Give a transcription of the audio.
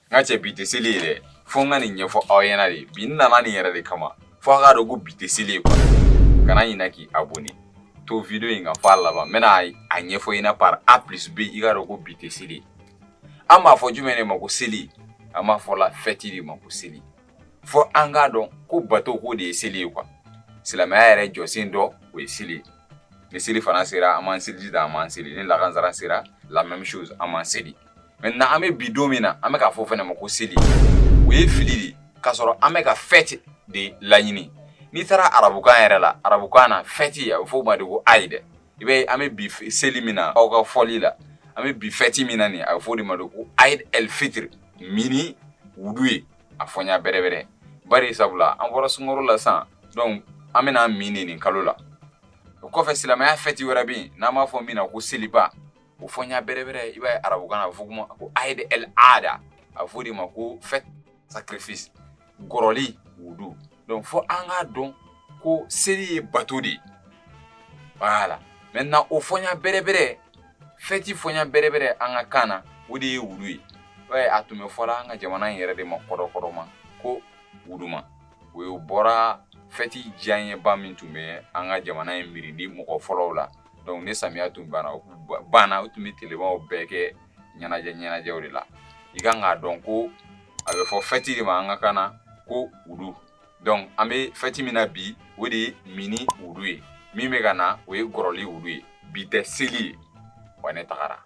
N ka cɛ, bi tɛ seli ye dɛ. Fo n ka nin ɲɛfɔ aw ɲɛna de. Bi n nana nin yɛrɛ de kama, fo a k'a dɔn ko bi tɛ seli ye quoi. Kana ɲinɛ k'i abonné to vidéo in kan f'a laban. N bɛna a ɲɛfɔ i ɲɛna par A plus B, i k'a dɔn ko bi tɛ seli ye. An b'a fɔ jumɛn de ma ko seli? An b'a fɔ la fête de ma ko seli. Fo an k'a dɔn ko bato k'o de ye seli ye quoi. Silamɛya yɛrɛ jɔsen dɔ, o ye seli ye. Ni seli fana sera, an b'an seliji ta, an b'an seli. Ni lakansara sera, la même chose, an b'an seli. Maintenant, an bɛ bi don min na, an bɛ k'a fɔ fɛnɛ ma ko seli, o ye fili de ye, k'a sɔrɔ an bɛ ka fête de laɲini. N'i taara arabukan yɛrɛ la, arabukan na, fête, a bɛ fɔ o ma de ko ayi dɛ. I bɛ an bɛ bi seli min na, aw ka fɔli la, an bɛ bi fête min na nin, a bɛ fɔ o de ma de ko Aïd el Fitr, mini wudu ye a fɔɲa bɛrɛbɛrɛ. Bari sabula an bɔra sunkalo la sisan, donc an bɛna min de nin kalo la. O kɔfɛ, silamɛya fête wɛrɛ bɛ yen n'an b'a fɔ min na ko seliba. O fɔɲa bɛrɛbɛrɛ, i b'a ye arabukan na, a bɛ fɔ ma ko Aïd el Adha, a bɛ fɔ o de ma ko fête sacrifice, gɔrɔli wudu. Donc fo an k'a dɔn ko seli ye bato de ye. Voilà. Maintenant, o fɔɲa bɛrɛbɛrɛ, fête fɔɲa bɛrɛbɛrɛ an ka kan na, o de ye wudu ye. I b'a ye, a tun bɛ fɔla an ka jamana in yɛrɛ de ma kɔrɔ ma ko wuduma. O ye bɔra fête diyaɲɛba min tun bɛ an ka jamana in miirindi mɔgɔ fɔlɔw la. Donc ni samiya tun banna, u tun bɛ tilemaw bɛɛ kɛ ɲɛnajɛ ɲɛnajɛw de la. I kan k'a dɔn ko a bɛ fɔ fête de ma an ka kan na ko wudu. Donc an bɛ fête min na bi, o de ye mini wudu ye. Min bɛ ka na, o ye gɔrɔli wudu ye. Bi tɛ seli ye wa. Ne tagara.